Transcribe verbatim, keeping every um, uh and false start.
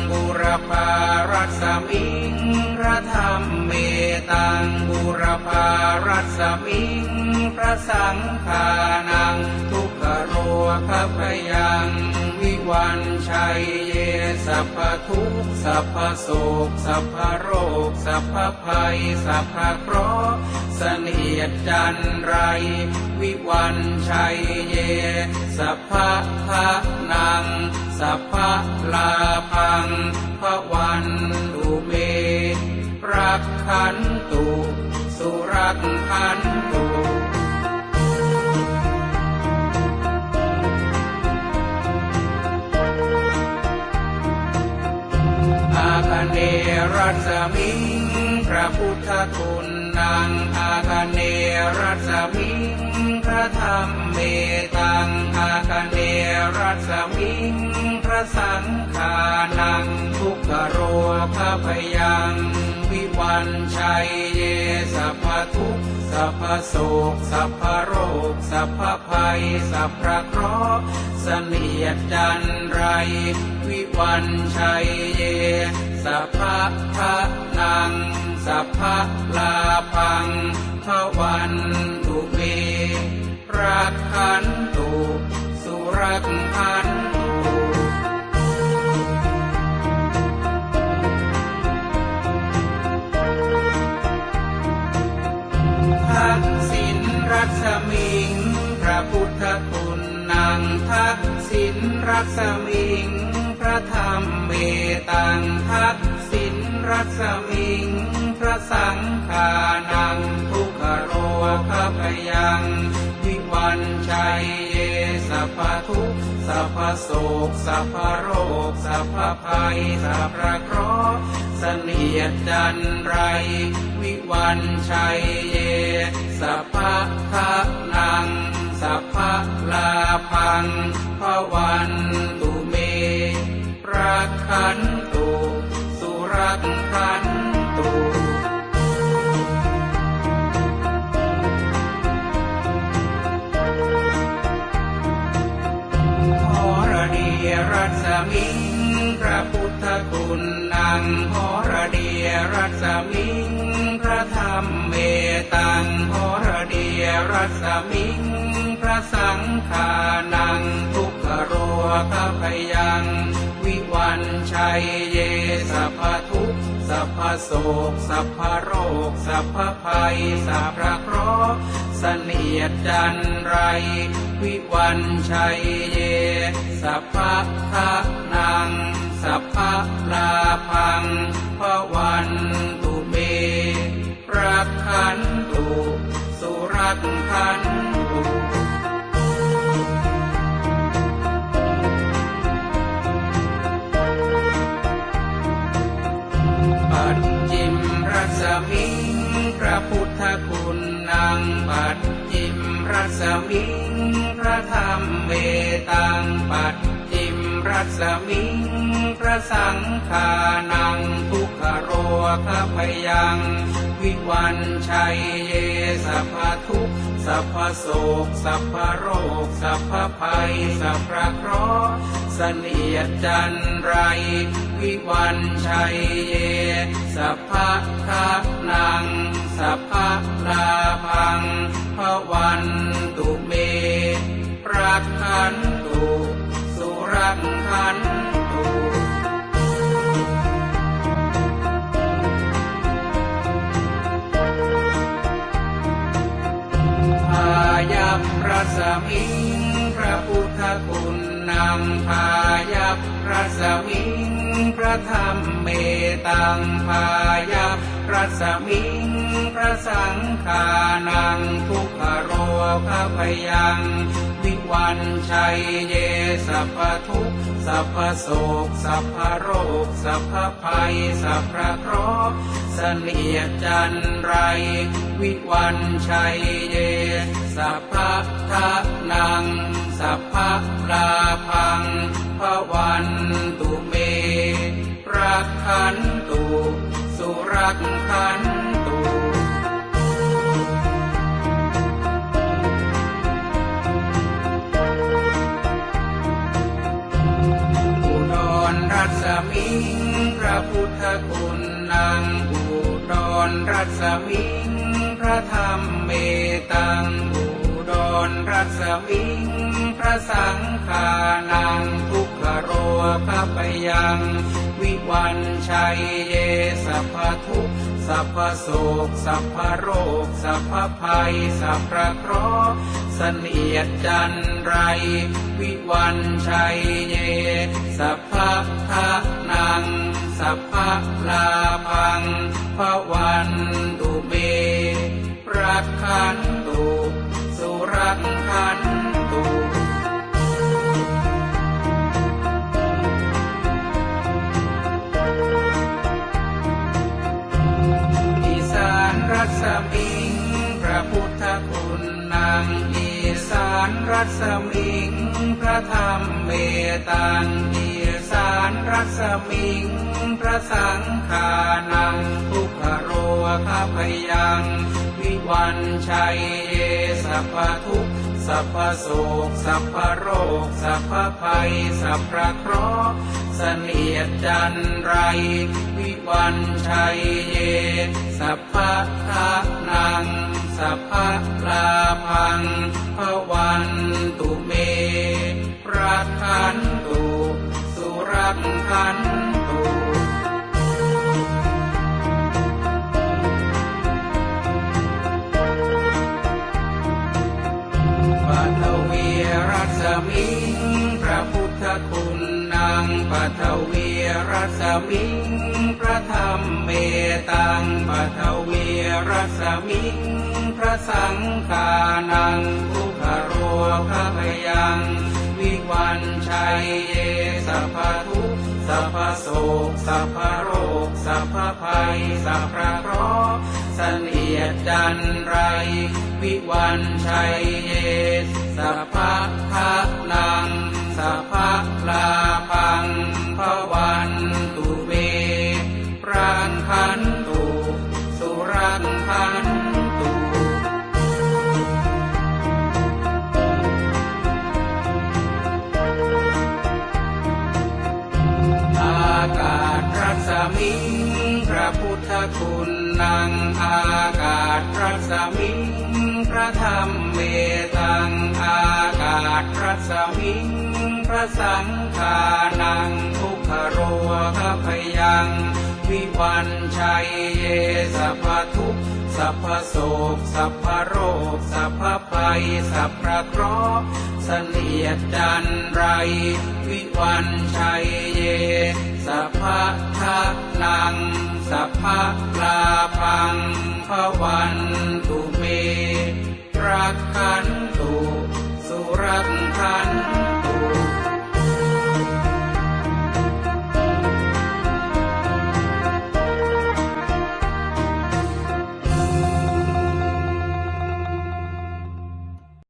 Būrapārasmiṃ พระ dhammetaṃ, būrapārasmiṃ พระ saṅghānaṃ, dukkharogabhayaṃ vivañjaye. สัพพทุกข์ สัพพโศก สัพพโรค สัพพภัย สัพพเคราะห์ เสนียดจัญไร vivañjaye. Sabbadhanaṃ sabbalābhaṃ bhavantu me, rakkhantu surakkhantu. Āganerasmiṃ พระ buddhaguṇaṃ, āganerasmiṃ พระ dhammetaṃ, āganerasmiṃ พระ saṅghānaṃ, dukkharogabhayaṃ vivañjaye. สัพพทุกข์ สัพพโศก สัพพโรค สัพพภัย สัพพเคราะห์ เสนียดจัญไร vivañjaye. Sabbadhanaṃ sabbalābhaṃ bhavantu me, rakkhantu surakkhantu. Daksiṇarasmiṃ พระ buddhaguṇaṃ, daksiṇarasmiṃ พระ dhammetaṃ, daksiṇarasmiṃ พระ saṅghānaṃ, dukkharogabhayaṃ vivañjaye. สัพพทุกข์ สัพพโศก สัพพโรค สัพพภัย สัพพเคราะห์ เสนียดจัญไร vivañjaye. Sabbadhanaṃ sabbalābhaṃ bhavantu me, rakkhantu surakkhantu. Horadīrasmiṃ พระ buddhaguṇaṃ, horadīrasmiṃ พระ dhammetaṃ, horadīrasmiṃ พระ saṅghānaṃ, dukkharogabhayaṃ vivañjaye. สัพพทุกข์ สัพพโศก สัพพโรค สัพพภัย สัพพเคราะห์ เสนียดจัญไร vivañjaye. Sabbadhanaṃ sabbalābhaṃ bhavantu me, rakkhantu surakkhantu. Pacchimarasmiṃ พระ buddhaguṇaṃ, pacchimarasmiṃ พระ dhammetaṃ, pacchimarasmiṃ พระ saṅghānaṃ, dukkharogabhayaṃ vivañjaye. สัพพทุกข์ สัพพโศก สัพพโรค สัพพภัย สัพพเคราะห์ เสนียดจัญไร vivañjaye. Sabbadhanaṃ sabbalābhaṃ bhavantu me, rakkhantu surakkhantu. Pāyasmiṃ พระ buddhaguṇaṃ, pāyasmiṃ พระ dhammetaṃ, pāyasmiṃ พระ saṅghānaṃ, dukkharogabhayaṃ vivañjaye. สัพพทุกข์ สัพพโศก สัพพโรค สัพพภัย สัพพเคราะห์ เสนียดจัญไร vivañjaye. Sabbadhanaṃ sabbalābhaṃ bhavantu me, rakkhantu surakkhantu. Udorasmiṃ สมิง พระพุทธคุณนัง อุดรรัศมิง พระธรรมเมตัง อุดรรัศมิง พระสังฆานัง ทุกขโรคพยัง วิวัญชัยเย สัพพทุกข์ สัพพโศก สัพพโรค สัพพภัย สัพพเคราะห์ เสนียดจัญไร วิวัญชัยเย สัพพะทะนัง สัพพะลาภัง ภวันตุเม รักขันตุ สุรักขันตุ อีสานรัศมิง พระพุทธคุณนัง อีสานรัศมิง พระธรรมเมตัง อีสานรัศมิง พระสังฆานัง ทุกขโรคพยัง วิวัญชัยเย สัพพทุกข์ สัพพโศก สัพพโรค สัพพภัย สัพพเคราะห์ เสนียดจัญไร วิวัญชัยเย สัพพะทะนัง สัพพะลาภัง ภวันตุเม รักขันตุ สุรักขันตุ ปฐวีรัศมิง พระพุทธคุณนัง ปฐวีรัศมิง พระธรรมเมตัง ปฐวีรัศมิง พระสังฆานัง ทุกขโรคพยัง วิวัญชัยเย สัพพทุกข์ สัพพโศก สัพพโรค สัพพภัย สัพพเคราะห์ เสนียดจัญไร วิวัญชัยเย สัพพะทะนัง สัพพะลาภัง ภวันตุเม รักขันตุ สุรักขันตุ อากาศรัศมิง พระพุทธคุณนัง อากาศรัศมิง พระธรรมเมตัง อากาศรัศมิง พระสังฆานัง ทุกขโรคพยัง วิวัญชัยเย สัพพทุกข์ สัพพโศก สัพพโรค สัพพภัย สัพพเคราะห์ เสนียดจัญไร วิวัญชัยเย สัพพะทะนัง สัพพะลาภัง ภวันตุเม รักขันตุ สุรักขัน